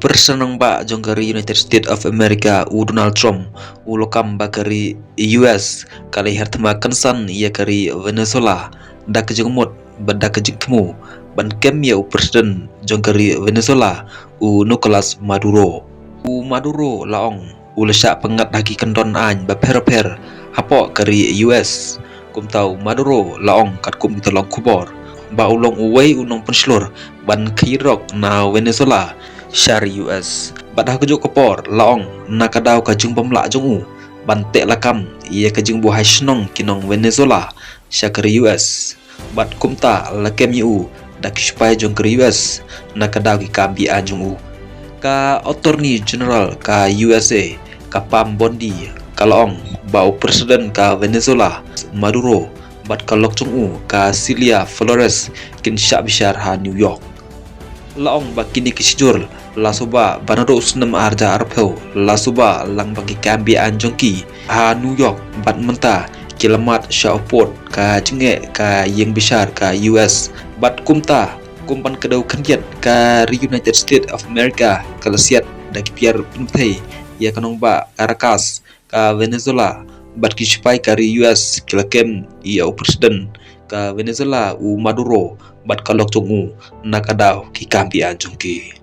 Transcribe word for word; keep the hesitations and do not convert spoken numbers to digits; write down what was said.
President rangbah jong ka ri United States of America u Donald Trump u la kam ba ka ri U S ka la hiar thma kynsan ïa ka ri Venezuela da ka jingmut bad da ka jingthmu ban kem ïa u president jong ka ri Venezuela u Nicolas Maduro. U Maduro la ong u la shah pyngngad ha ki kyndon aiñ bapher bapher hapoh ka ri U S. Kumta u Maduro la ong katkum ki tyllong khubor ba u long uwei u nongpynshlur ban khie rok na Venezuela sha ri U S. Bad ha kajuh ka por la ong na ka daw ka jingbym lah jong u ban teh lakam ïa ka jingbuhai shnong ki nong Venezuela sha ka ri U S. Bad kumta la kem ïa u da ki sipai jong ka ri U S na ka daw ki kam be-aiñ jong u. Ka Attorney General ka U S A ka Pam Bondi ka la ong ba u president ka Venezuela Maduro bad ka lok jong u ka Cilia Flores kin shah bishar ha New York. La ong ba kine ki shijur la suba ba naduh u snem ar hajar arphew la suba lang ba ki kam be-aiñ jong ki ha New York bad mynta ki la mad sha u pud ka jingeh ka ïing bishar ka U S. Bad kumta kum ban kdew khyndiat ka ri United States of America ka la siat da ki pyrthei ïa ka nongbah Caracas ka Venezuela bad ki sipai ka ri U S ki la kem ïa u president ka Venezuela u Maduro bad ka lok jong u na ka daw ki kam be-aiñ jong ki.